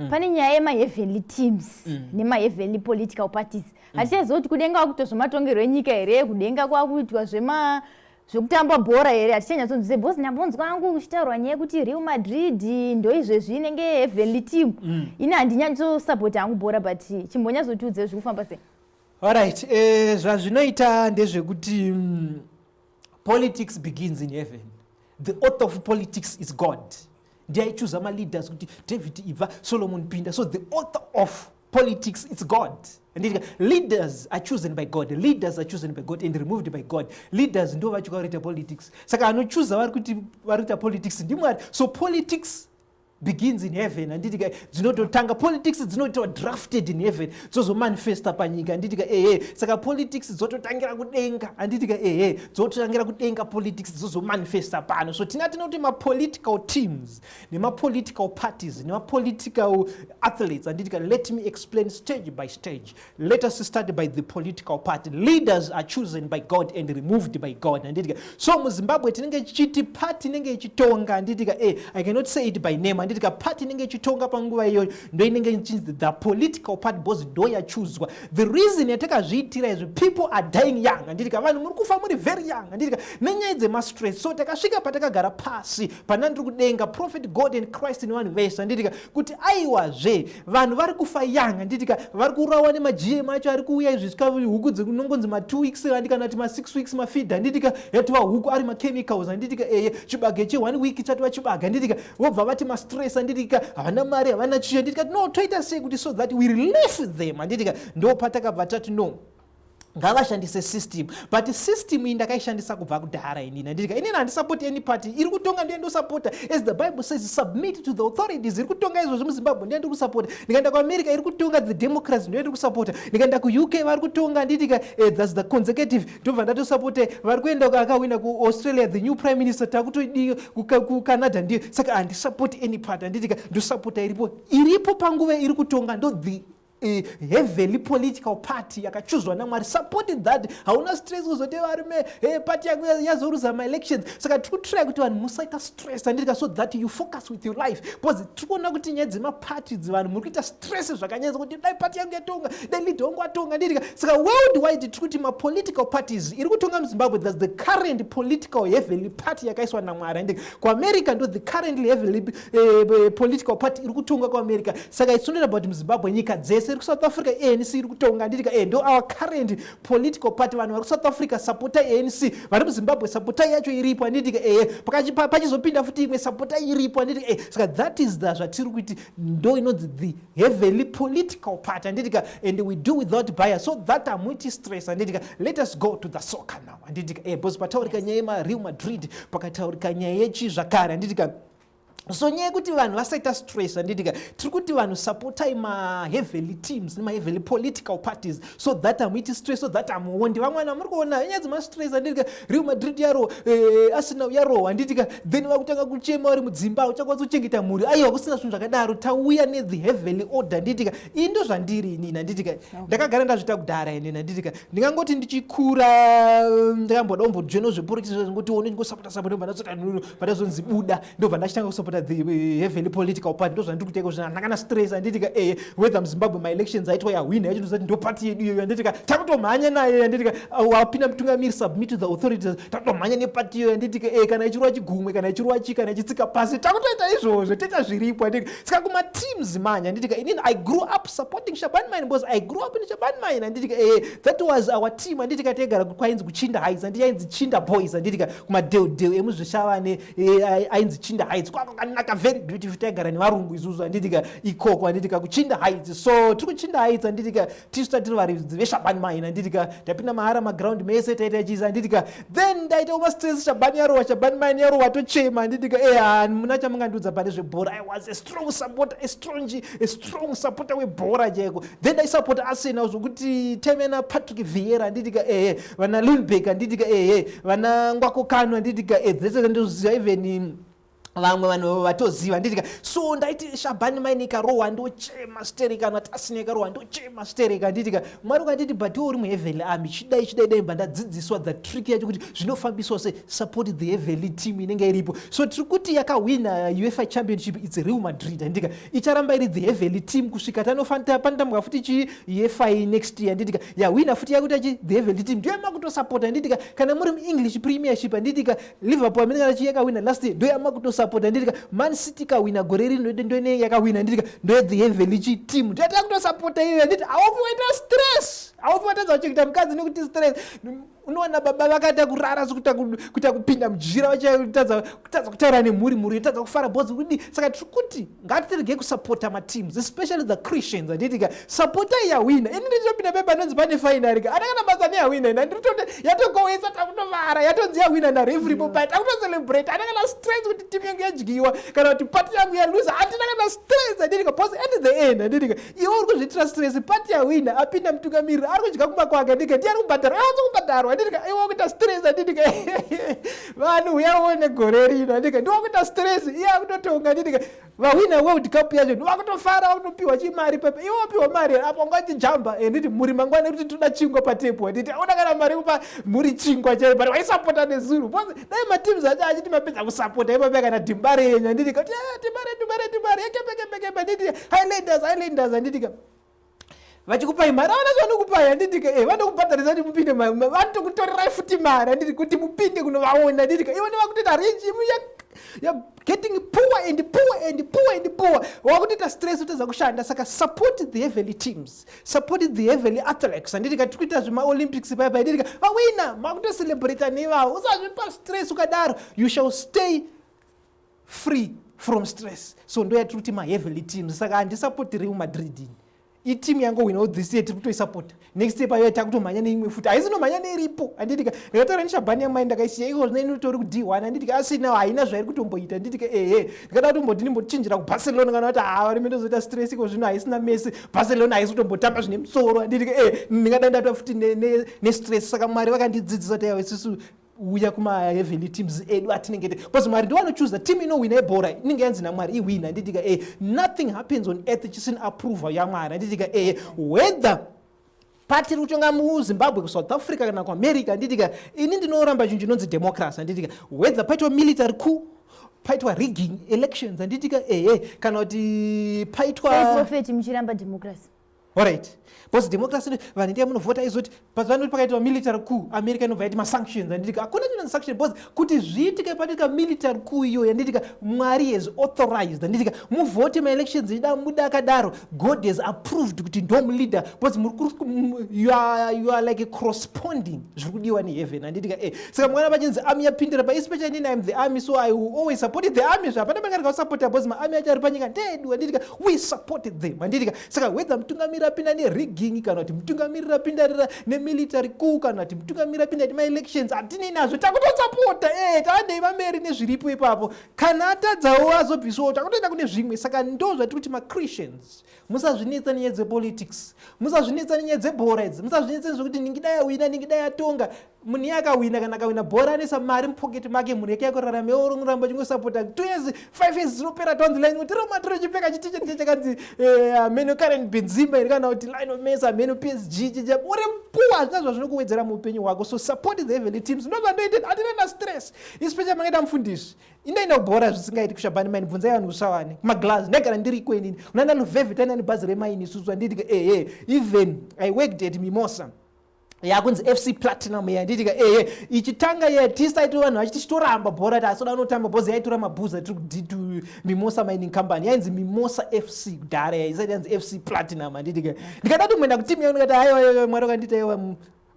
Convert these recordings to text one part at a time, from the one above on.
Pane nyaya yemaheavenly teams nemaheavenly political parties. Hatichaziva kuti kudenga kwakuitwa zvematongerwo enyika here, kudenga kwakuitwa zvekutamba bhora here. Hatichanyatsonzwise because ndambonzwa hangu kuchitaurwa nyaya yekuti Real Madrid ndo izvezvi inenge heavenly team. Ini handinyatsosapota hangu bhora, but chimbonyatsotiudze zviri kufamba sei. Alright, zvazvinoita ndezvekuti politics begins in heaven. The author of politics is God. Ndiye aichuza maleaders kuti David ibva, Solomon pinda. So the author of politics is God. Anditi leaders are chosen by God? Leaders are chosen by God and removed by God. Leaders ndo vacho varikuita politics. Saka anochuza vari kuti vari kuita politics ndiMwari. So politics begins in heaven, handiti ka? Dzinototanga politics, dzinoitwa drafted in heaven, dzozomanifesta panyika, handiti ka? Ehe, saka politics dzototangira kudenga, handiti ka? Ehe, dzototangira kudenga politics, dzozomanifesta pano. So tina tinoti mapolitical teams nemapolitical parties nemapolitical athletes, handiti ka? Let me explain stage by stage. Let us start by the political party. Leaders are chosen by God and removed by God, handiti ka? So muZimbabwe tinenge tichiti party inenge ichitonga, handiti ka? I cannot say it by name, handiti ka? Party inenge ichitonga panguva iyoyo ndo inenge ichinzi the political party because ndo yachuzwa. The reason yatakazviitira izvi, people are dying young, handiti ka? Vanhu muri kufa muri very young, handiti ka, nenyaya dzemastress. So takasvika patakagara pasi pana ndiri kudenga, Prophet God and Christ nevanhu vese, handiti ka, kuti aiwazve vanhu vari kufa young, handiti ka? Vari kuurawa nemaGM acho ari kuuya izvi, huku dzinongonzi ma2 weeks handi kana kuti ma6 weeks mafeed, handiti ka, yatova huku ari machemicals, handiti ka? Eye, chibage che1 week chatova chibage, handiti ka? Vobva vati mastress, handiti ka, havana mari, havana chii, handiti ka? No, toita sei kuti so that we relief them, handiti ka? Ndo patakabva tati no, ngavashandise system. But system iyi ndakaishandisa kubva kudhara inini, handiti ka? Inini handisapoti any party iri kutonga, ndiye ndosapota. As the Bible says, submit to the authorities. Iri kutonga izvozvo muZimbabwe ndiye ndiri kusapota. Ndikaenda kuAmerica, iri kutonga the Democrats, ndiye ndiri kusapota. Ndikaenda kuUK, vari kutonga, handiti ka, that's the Conservative, ndobva ndatosapota. Vari kuenda akawina kuAustralia, the new prime minister, takutodi kuCanada ndiyo. Saka handisapoti any party, handiti ka? Ndosapota iripo, iripo panguva iri kutonga, ndo the heavenly political party yakachuzwa naMwari. Support that, hauna stress kuzoti varume, hey, party yako yazoruza maelections. Saka tiri kutry kuti vanhu musaita stress, handiti ka, so that you focus with your life, because tiri kuona kuti nyaya dzemaparty dzivanhu muri kuita stress zvakanyanyisa kuti dai party yangu yatonga, dai leader wangu atonga, handiti ka? Saka worldwide tiri kuti mapolitical parties iri kutonga muZimbabwe, that's the current political heavenly party yakaiswa naMwari, handiti ka? KuAmerica ndo the currently heavenly political party iri kutonga kuAmerica. Saka it's not about muZimbabwe, nyika dzese. Iri kuSouth Africa, ANC iri kutonga, handiti ka? Ndo our current political party. Vanhu vari kuSouth Africa, sapotai ANC. Vari muZimbabwe, sapotai yacho iripo, handiti ka? Ehe, pachizopinda futi imwe, sapotai iripo, handiti ka? Saka that is the zvatiri kuti ndo inonzi the heavenly political party, handiti ka? And we do without bias so that hamuiti stress, handiti ka? Let us go to the soccer now, handiti ka? Because pataurika nyaya yemaReal Madrid, pakataurika nyaya yechi zvakare, handiti ka? So nyaya yekuti vanhu vasaita stress, handiti ka, tiri kuti vanhu sapotai maheavenly teams nemaheavenly political parties so that hamuiti stress, so that hamuondi vamwe vanhu muri kuona nyaya dzemastress, handiti ka? Real Madrid yarohwa, Arsenal yarohwa, handiti ka? Then vakutanga kuchema vari mudzimba, uchakwanisa kuchengeta mhuri. Aiwa, kusina zvinhu zvakadaro. Tauya nethe heavenly order, handiti ka? Iyi ndo zvandiri inini, handiti ka? Ndakagara ndazviita kudhara inini, handiti ka? Ndingangoti ndichikura ndakamboda kumbojoina zvepolitics, ngoti one ndingosapota sapota, ndobva buda, ndobva ndachitanga kusapota the heavenly political party. Ndo zvandiri kuita iko. Ndakana stress, handiti ka? Whether muZimbabwe maelections aitwa, yahwina yacho, ndozati ndo party yedu iyoyo, handiti ka? Takutomhanya nayo, handiti ka? Wapinda mutungamiri, submit to the authorities. Takutomhanya neparty iyoyo, handiti ka? Kana ichirova chigumwe, kana ichirova chi, kana ichitsika pasi, takutoita izvozvo, toita zviripo, handiti ka? Saka kumateams manya, handiti ka, inini I grew up supporting Shabanie Mine because I grew up in Shabanie Mine, handiti ka? That was our team, handiti ka? Taigara kwainzi kuChinda Heights, handiti? Ainzi Chinda Boys, handiti ka? Kumadheudheu emuZvishavane, ainzi Chinda Heights. Kwakanaka, very beautiful. Taigara nevarungu isusu, handiti ka, ikoko, handiti ka, kuChinda Heights. So tiri kuChinda Heights, handiti ka, tisu tatiri varidzi veShabanie Mine, handiti ka? Tapinda mahara maground mese, taita chisa, handiti ka? Then ndaita kumastress, Shabanie yarohwa, Shabanie Mine yarohwa, tochema, handiti ka? Muna chamungandiudza pane zvebhora, I was a strong supporter, a strong supporter webhora chaiko. Then ndaisapota Arsenal zvokuti time na Patrick Vieira, handiti ka? Ehe, vana Ljungberg, handiti ka? Ehe, vana Nwankwo Kanu, handiti ka? Dzese ndoziva, even Vamwe vanhu vatoziva, nditika. So ndaiti Shabani Mine ikarohwa, ndochema stereka. Kana Tasnia ikarohwa, ndochema stereka, nditika. Mwari ukanditi, "But iwe uri muheavenly army, chidai, chidai, dai." Bva ndadzidziswa the trick yacho kuti zvinofambiswa se support the heavenly team inenge iripo. So tiri kuti yakahwina UEFA Championship, it's Real Madrid, handitika? Icharamba iri the heavenly team kusvika panotambwa futi chi UEFA next year, handitika? Yahwina futi, yakuita chi the heavenly team, ndiyo yamakutosapota, handitika? Kana muri muEnglish Premiership, handitika, Liverpool amene kana chi yakawina last year, ndo yamakutosapota, handitika? Man City ikawina gore rino, ndoine yakawina, handitika? Ndo the heavenly chi team, ndo yatakutosapota iyoyo, handiti? Haufi waita stress, haufi watadza kuchengeta mukadzi nekuti stress. Unowana baba vakaita kurara sekuita kuita kupinda mujira, vachatadza kutadza kutaura nemhuri, mhuri yotadza kufara bhozi kudi. Saka tiri kuti ngatiregei kusapota mateams, especially the Christians, handitika? Sapotai yahwina. Ini ndichopinda pepa anonzi pane final ka, ana kana basa neyahwina. Ina ndiri yatogowesa, takutovara, yatonzi yahwina nareferee popai, takutocelebrate. Ana kana stress kuti timu yangu yadyiwa kana kuti party yangu yaluza. Hatina kana stress, handitika? Because at the end, handitika, iwe uri kuzviitira stress. Party yahwina, apinda mutungamiriri, ari kudya kumba kwake, handika? Ndiye ari kubhadharwa, iwe kubhadharwa, handitika? Iwe kuita stress, handitika? Vanhu uyaone gore rino, handitika, ndiwe kuita stress, iye akutotonga, handitika? Vahwina World Cup yacho, ndivakutofara, vakutopiwa chimari pepe. Iwe wapiwa mari apo, ungachijamba nditi mhuri mangwana kuti toda chingwa patepo, handiti? Auna kana mari kupa mhuri chingwa chaiyo, but waisapota nezuro. Because dai mateams acho achiti mapedza kusapota ipape, kana DeMbare yenyu, handiti? Kuti DeMbare, DeMbare, DeMbare, yekepekepekepe, handiti? Highlanders, Highlanders, handitika? Vachikupai mari, avana zvanokupai, handitika? Vanokubhadharisa kuti mupinde, vanotokutorerai futi mari, handiti, kuti mupinde kunovaona, handitika? Ivo nevakutoita regime ya getting poor and poor and poor and poor, wakutoita stress, utadza kushanda. Saka support the heavenly teams, support the heavenly athletes, handitika? Tiri kuita zvemaOlympics paipa, handitika? Vawina, makutocelebrata nevavo. Usazvipa stress. Ukadaro, you shall stay free from stress. So ndo yatiri kuti maheavenly teams. Saka handisapoti Real Madrid ini. Iteam yangowinawo this year, tiri kutoisapota. Next year payo takutomhanya neimwe futi, haisi nomhanya neiripo, handitika? Ndikataura neShabani yamai, ndakaisiya iko zvino, inotori kuD1, handitika? Asina, haina zvairi kutomboita, handitika? Ehe, ndikada kutomboti ndimbochinjira kuBarcelona, kana kuti ha, varime ndozoita stress. Iko zvino haisina Messi, Barcelona haisi kutombotamba zvine musoro, handitika? E, ndingada ndatoa futi nestress. Saka Mwari vakandidzidzisa kuti aiwa, isusu uya kumaheavenly teams edu atinenge, because Mwari ndiwanochuza team inowina ebhora, inenge yanzi naMwari iwina, handitika? Nothing happens on earth chisina approval yaMwari, handitika? Whether party iri kutonga muZimbabwe, kuSouth Africa kana kuAmerica, handitika, ini ndinoramba chinhu chinonzi democracy, handitika? Whether paitwa military coup, paitwa rigging elections, handitika, ehe, kana kuti paitwa Prophet, muchiramba democracy? Alright, because democracy, vanhu ndiye munovhota. Izoti pavanoti pakaitwa military coup, America inobva yaiti masanctions, handitika? Hakuna chinonzi sanction, because kuti zviitike patika military coup iyoyo, handitika, Mwari has authorized, handitika? Muvhote maelections ida muda akadaro, God has approved kuti ndomuleader, because you are like corresponding zviri kudiwa neheaven, handitika? Saka mwana pachinzi army yapindira pa, especially inini, I'm the army, so I will always support the army. Zvapana pangarikausapota, because maarmy acho ari panyika ndeedu, handitika? We support them, handitika? Saka whether mutungamiri apinda nerigging, kana kuti mutungamiriri apinda nemilitary coup, kana kuti mutungamiriri apinda nemaelections, hatinei nazvo, takutosapota. Taandei vameri nezviripo ipapo. Kana atadzawo, azobviswawo, takutoenda kune zvimwe. Saka ndo zvatiri kuti maChristians, musazvinetsa nenyaya dzepolitics, musazvinetsa nenyaya dzebhora idzi, musazvinetsa nezvekuti ningidai awina, ningidai atonga. Munhu iye akawina, kana akawina bhora, anoisa mari mupoketi make, mhuri yake yakurarama. Oramba chingosapota 2 years, 5 years zinopera, tonzi line kuti Real Madrid chipfeka chiticha ndiche chakanzi ameno Karim Benzema here, kana kuti Lionel Messi, ameno PSG chicha. Uri puwa, hazvina zvazvinokuwedzera muupenyu hwako. So support the heavenly teams, ndo zvandoita. Hatina na stress, especially mangaita mufundisi. Indoenda kubhora zvisingaiti kuShabani Mine. Bvunzai vanhu kusavani kumaglass, ndaigara ndiriko inini unana Luveve, taina nebhazi remaini isusu, handiti? Ehe, even I worked at Mimosa, yakunzi FC Platinum, yanditika. Ehe, ichitanga yatisaiti vanhu vachiti chitoramba bhora, ti asoda unotamba bhozi, yaitora mabhuza. Tiri kuditu Mimosa Mining Company, yainzi Mimosa FC kudhara, yaisati yanzi FC Platinum, handitika? Ndikada kuti muenda kutimu yangu, ndikati aiwa, Mwari wakanditi aiwa,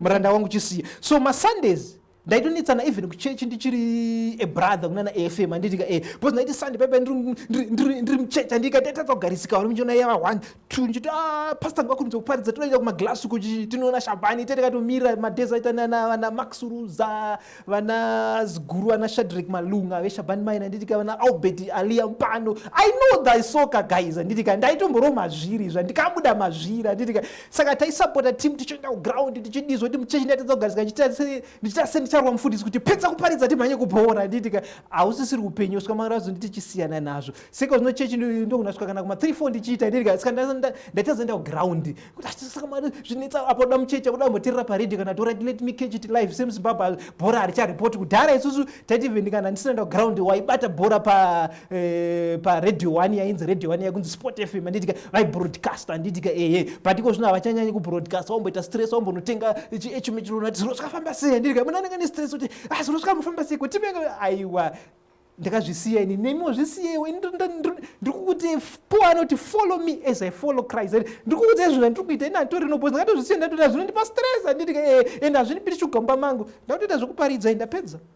muranda wangu, chisiya. So maSundays ndaitonetsana even kuchechi ndichiri a brother kunana AFM, handitika? Because ndaiti Sunday paipa ndiri muchechi, handika? Ndaitadza kugarisika vari muchiona yava 1 2, ndichiti a pastor ngakurumidza kuparidza, tinoenda kumaglass kuchi tinoona Shabani. Tete madays aita vana Max Ruza, vana Ziguru, vana Shadrik Malunga veShabani Mine, handitika? Vana Albert Alia Mpano. I know the soccer guys, handitika? Ndaitomboro mazviri zvandikabuda mazviri, handitika? Saka taisapota team, tichienda kuground, tichidizwa kuti muchechi ndaitadza kugarisika, ndichiita se ndicharwa mufundisi kuti pedza kuparidza timhanye kubhora, handitika? Hausisiri upenyu. Svika Mwari azonditi chisiyana nazvo. Seka zvino chechi ndokunasvika kana kuma 3 4 ndichiita, handitika? Saka ndatazoenda kuground kuti saka Mwari zvinetsa apo da muchechi akuda kumboteerera paredhiyo kana tora, let me catch it live. SemuZimbabwe bhora haricharipoti. Kudhara isusu taiti even kana ndisina enda kuground, waibata bhora paRadio 1, yainzi Radio 1, yakunzi Sport FM, handitika? Vaibroadcast, handitika? Ehe, but iko zvino havachanyanyi kubroadcast. Wamboita stress, wambonotenga chiechimechirona kuti zviro zvakafamba sei, handitika? Munhu anenge nestress kuti ah, zviro zvikambofamba sei kutime. Aiwa, ndakazvisiya ini, nemiwo zvisiyewo. Ndiri kukuti Paul anoti, "Follow me as I follow Christ." Ndiri kukuti izvo zvandiri kuita ini handitori noposi. Ndakatozvisiya, ndatoti hazvinondipa stress, handitika? Ende hazvinipiri shuga mumba mangu. Ndakutoita zvekuparidza, ndapedza.